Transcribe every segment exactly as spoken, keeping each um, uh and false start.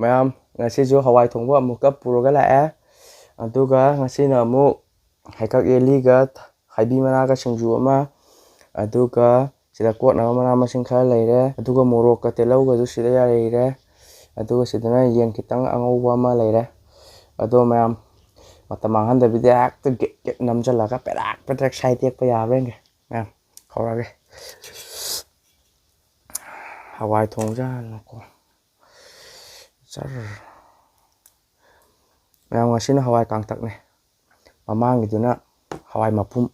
ꯃꯌꯥꯝ, ꯉꯁꯤꯁꯨ ꯍꯋꯥꯏ ꯊꯣꯡꯕ ꯑꯃꯨꯛꯀ ꯄꯨꯔꯒ ꯂꯥꯛꯑꯦ꯫ ꯑꯗꯨꯒ ꯉꯁꯤꯅ ꯑꯃꯨꯛ ꯍꯩꯀꯛ ꯌꯦꯂꯤꯒ ꯍꯩꯕꯤ ꯃꯅꯥꯒ ꯁꯤꯡꯖꯨ ꯑꯃ, ꯑꯗꯨꯒ ꯁꯤꯗ ꯀꯣꯠꯅꯕ ꯃꯅꯥ ꯃꯁꯤꯡ ꯈꯔ ꯂꯩꯔꯦ, ꯑꯗꯨꯒ ꯃꯣꯔꯣꯛꯀ ꯇꯤꯜꯍꯧꯒꯁꯨ ꯁꯤꯗ ꯂꯩꯔꯦ, ꯑꯗꯨꯒ ꯁꯤꯗꯅ ꯌꯦꯟ ꯈꯤꯇꯪ ꯑꯉꯧꯕ ꯑꯃ ꯂꯩꯔꯦ꯫ ꯑꯗꯣ ꯃꯌꯥꯝ, ꯃꯇꯝ ꯃꯥꯡꯍꯟꯗꯕꯤꯗ ꯍꯦꯛꯇ ꯒꯦꯠ ꯒꯦꯠ ꯅꯝꯁꯤꯜꯂꯒ ꯄꯦꯔꯥꯛ ꯄꯦꯔꯥꯛ ꯁꯥꯏ ꯇꯦꯛꯄ ꯌꯥꯕ꯭ꯔꯥ ꯌꯦꯡꯒꯦ꯫ ꯃꯌꯥꯝ, ꯍꯧꯔꯒꯦ꯫ ꯍꯋꯥꯏ ꯊꯣꯡꯕꯁꯦ ꯍꯥꯟꯅꯀꯣ ꯆꯔ꯫ ꯃꯌꯥꯝ, ꯉꯁꯤꯅ ꯍꯋꯥꯏ ꯀꯥꯡꯇꯛꯅꯦ, ꯃꯃꯥꯡꯒꯤꯗꯨꯅ ꯍꯋꯥꯏ ꯃꯄꯨꯝ꯫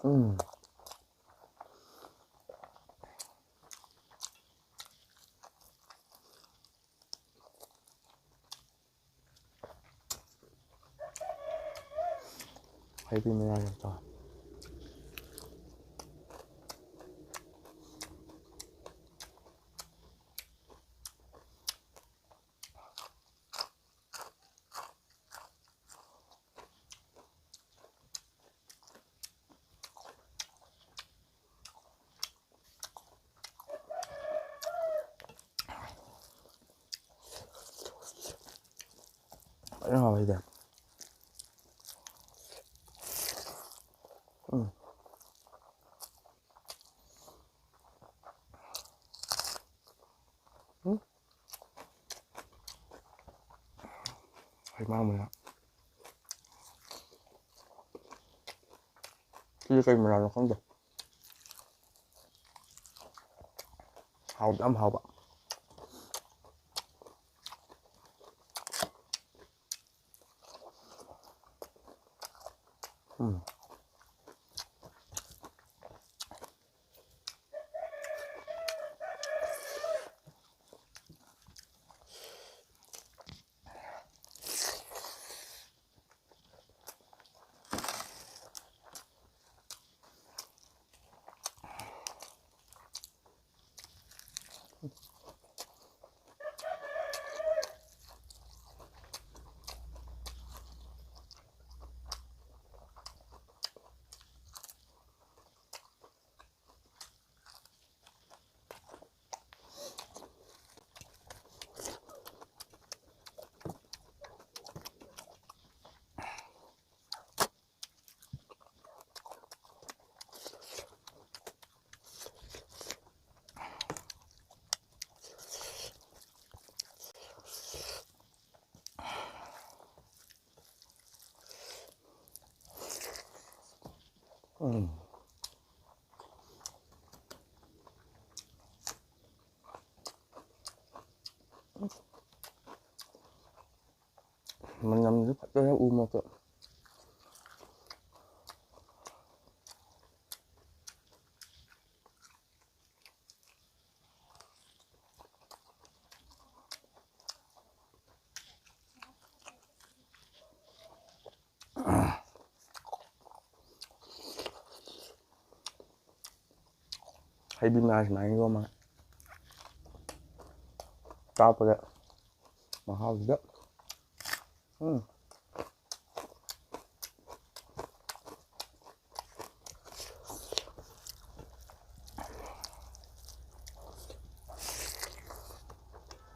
ꯎꯝ꯫ ꯍꯩꯕꯤ ꯃꯅꯥ ꯌꯥꯝ ꯆꯥꯎ꯫ ꯐꯖꯅ ꯍꯥꯎꯋꯤꯗ꯫ ꯎꯝ꯫ ꯎꯝ꯫ ꯍꯩꯃꯥ ꯃꯅꯥ꯫ ꯁꯤꯁꯦ ꯀꯩ ꯃꯅꯥꯅꯣ ꯈꯪꯗꯦ꯫ ꯍꯥꯎꯗꯤ ꯌꯥꯝ ꯍꯥꯎꯕ꯫ ꯎꯝ꯫ ꯎꯝ꯫ ꯃꯅꯝꯁꯨ ꯐꯖꯅ ꯎ ꯃꯣꯔꯣꯛꯇꯣ꯫ ꯍꯩꯕꯤ ꯃꯅꯥ ꯁꯨꯃꯥꯏꯅ ꯌꯣꯝꯃꯒ ꯆꯥꯕꯗ ꯃꯍꯥꯎꯁꯤꯗ꯫ ꯎꯝ꯫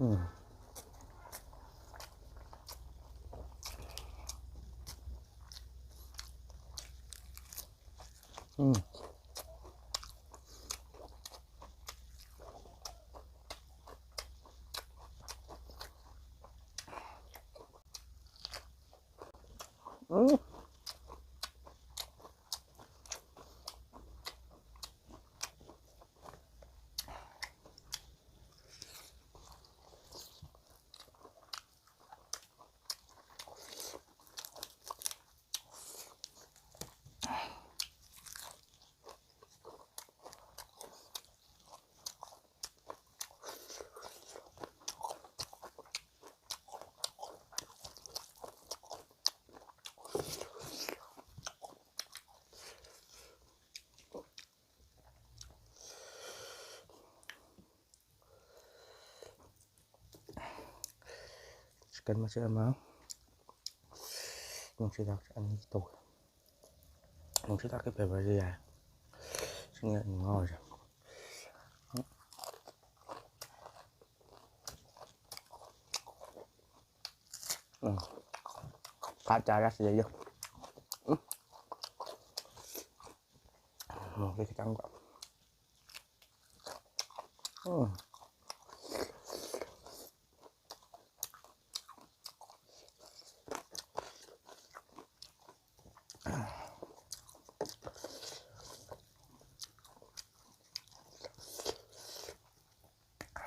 ꯎꯝ꯫ ꯎꯝ꯫ ꯎꯝ꯫ ꯆꯤꯛꯀꯟ ꯃꯆꯦꯠ ꯑꯃ, ꯅꯨꯡꯁꯤꯗꯥꯛ ꯑꯅꯤ ꯇꯧꯋꯦ꯫ ꯅꯨꯡꯁꯤꯗꯥꯛꯀꯤ ꯐ꯭ꯂꯦꯕꯔꯁꯦ ꯌꯥꯏ꯫ ꯁꯤꯅ ꯑꯩꯅ ꯉꯥꯎꯔꯤꯁꯦ꯫ ꯎꯝ꯫ ꯀꯥ ꯆꯥꯔꯦ ꯁꯤꯗꯩꯗ꯫ ꯎꯝ꯫ ꯃꯣꯔꯣꯛꯁꯦ ꯈꯤꯇꯪ꯫ ꯎꯝ꯫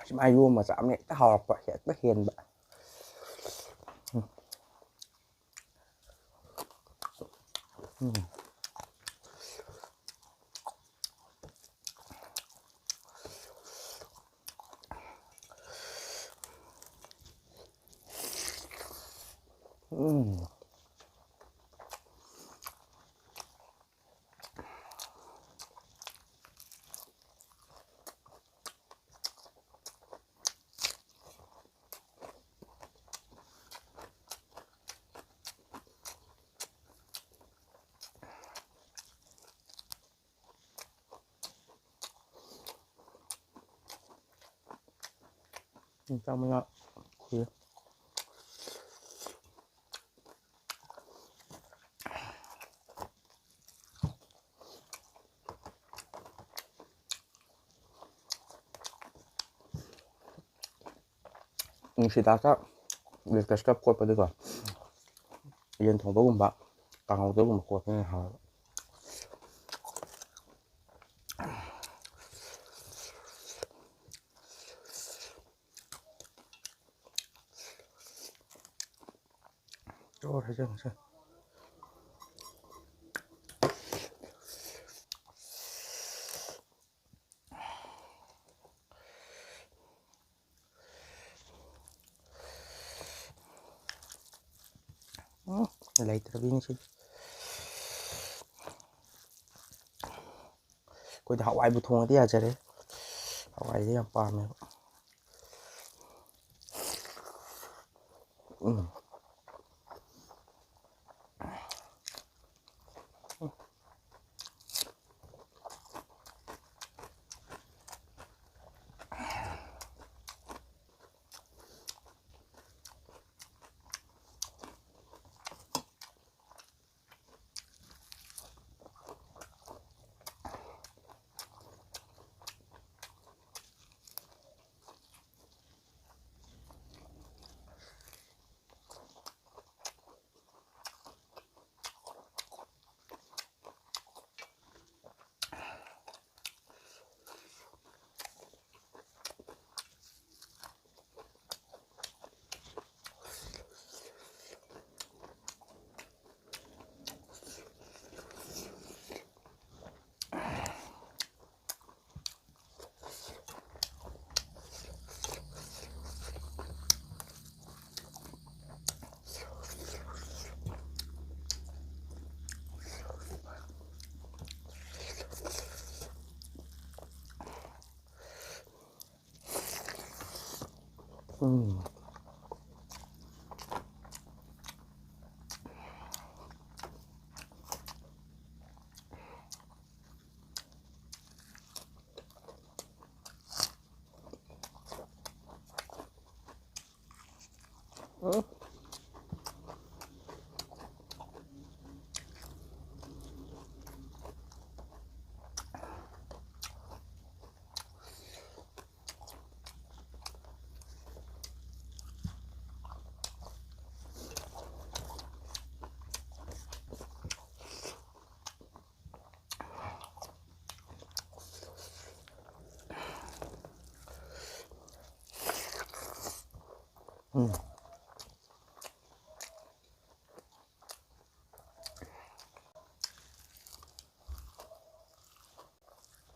ꯁꯨꯃꯥꯏꯅ ꯌꯣꯝꯃ ꯆꯥꯕꯅ ꯍꯦꯛꯇ ꯍꯥꯎꯔꯛꯄ, ꯍꯦꯛꯇ ꯍꯦꯟꯕ꯫ ꯎꯝ꯫ ꯎꯝ꯫ ꯎꯝ꯫ ꯌꯣꯡꯆꯥꯛ ꯃꯅꯥ ꯈꯨꯏ꯫ ꯅꯨꯡꯁꯤꯗꯥꯛꯀ ꯂꯦꯇꯁꯀ ꯀꯣꯠꯄꯗꯨꯀꯣ, ꯌꯦꯟ ꯊꯣꯡꯕꯒꯨꯝꯕ, ꯀꯥꯡꯍꯧꯗꯒꯨꯝꯕ ꯀꯣꯠꯄꯅ ꯍꯥꯎꯋꯦꯕ꯫ ꯆꯣꯔ ꯍꯩꯖꯤꯟꯁꯦ꯫ ꯎꯝ, ꯂꯩꯇ꯭ꯔꯕꯤꯅꯤ ꯁꯤꯗꯤ꯫ ꯑꯩꯈꯣꯏꯗꯤ ꯍꯋꯥꯏꯕꯨ ꯊꯣꯡꯉꯗꯤ ꯌꯥꯖꯔꯦ꯫ ꯍꯋꯥꯏꯗꯤ ꯌꯥꯝ ꯄꯥꯝꯃꯦꯕ꯫ ꯎꯝ꯫ ꯎꯝ꯫ ꯎꯝ꯫ ꯎꯝ꯫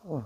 ꯎꯝ꯫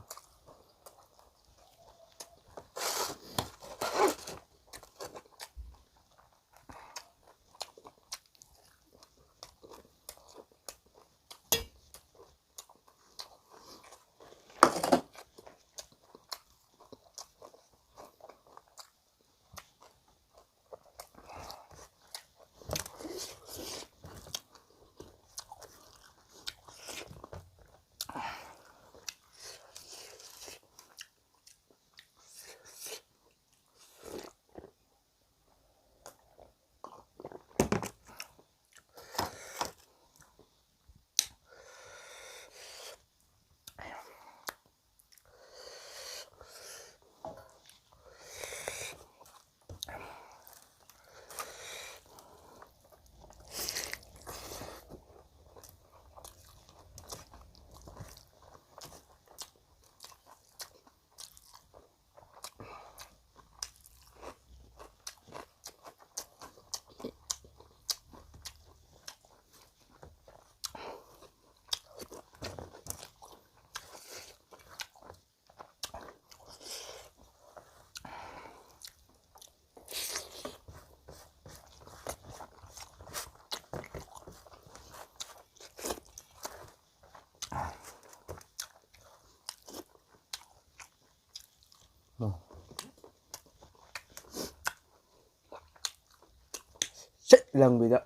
ꯁꯤꯠ ꯂꯪꯕꯤꯗ,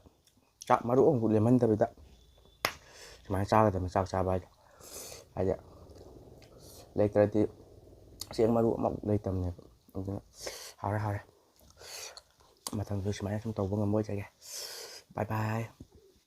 ꯆꯥꯛ ꯃꯔꯨ ꯑꯃꯐꯥꯎ ꯂꯦꯝꯍꯟꯗꯕꯤꯗ ꯁꯨꯃꯥꯏꯅ ꯆꯥꯒꯗꯕꯅꯤ꯫ ꯆꯥꯛ ꯆꯥꯕ ꯍꯥꯏꯗꯣ ꯍꯥꯏꯗꯤ ꯂꯩꯇ꯭ꯔꯗꯤ ꯆꯦꯡ ꯃꯔꯨ ꯑꯃꯐꯥꯎ ꯂꯩꯇꯕꯅꯦꯕ꯫ ꯑꯗꯨꯅ ꯍꯥꯎꯔꯦ, ꯍꯥꯎꯔꯦ꯫ ꯃꯊꯪꯁꯨ ꯁꯨꯃꯥꯏꯅ ꯁꯨꯝ ꯇꯧꯕ ꯉꯝꯕ ꯑꯣꯏꯖꯒꯦ꯫ ꯕꯥꯏ ꯕꯥꯏ꯫